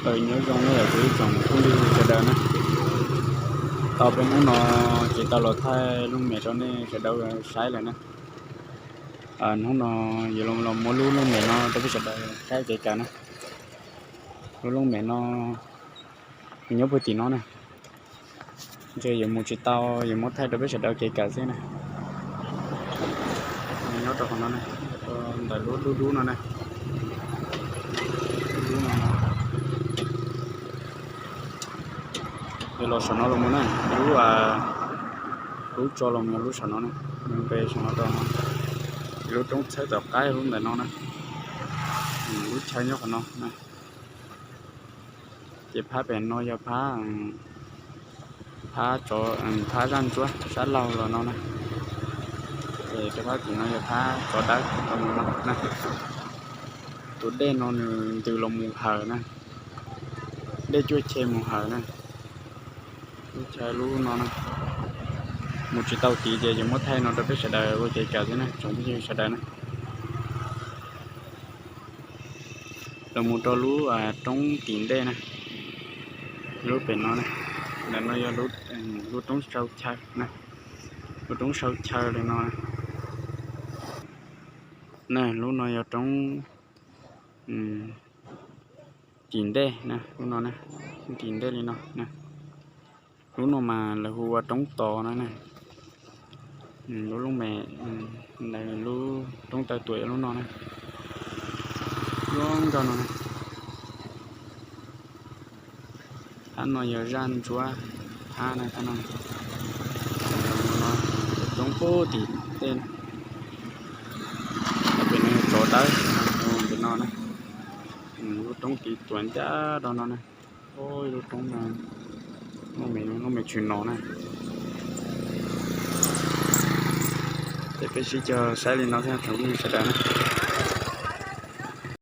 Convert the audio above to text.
Nyob zoo na kuv ib tsoom phooj ywg sawv daws na, tau peb hnub no ces tau los thaij lub mem rau nej sawv daws saib lawm na. Hnub no yuav los muab lub looj mem no rau peb sawv daws saib kev kawm na. Lub looj mem no nws nyob puag tim no na, ntshe yuav mus tsis tau, yuav muab thaij rau peb sawv daws kev kawm xwb na. Nyob rau qhov no, ntawm lub dub dub no na, dub dub no. Yuav los saum no los mus na, lub, lub tso los mus lub saum no na, npe saum no rau no. Lub roob txhawb tom qab lub ntawm no na, lub chaw nyob qhov no na. Ces phab pem no yog phab, phab, phab zaj ntsuab sab laug los no na. Ces rau phab tim no yog phab tsov dawb no na. Tus dej no nws ntws los mus Hawm na, dej cuaj che mus Hawm na. Lub chaw lub no na, mus tsis tau tid ces yuav muab thaij no rau peb sawv daws ua kev kawm xwb na tsoom phooj ywg sawv daws na. Los mus rau lub roob tim ntej na, lub pem no na, ntawm no yog lub roob sau chaw na, lub roob sau chaw li no na. Lub no yog roob tim ntej na, lub no na, tim ntej li no na. Lub no mas lawv hu ua roob tos no na. Lub looj mem, lub roob taw tuam yog lub no na, lub nrog no na. Phab no yog zaj ntsuab phab na, phab no no, roob puag tim tej na. Pem no yog tsov dawb pem no na. Lub roob tid tuam ncaj rau no na. Ib lub roob no, lub me tshwm no na. Ces peb sib cog saib li no xwb tsoom phooj ywg sawv daws na.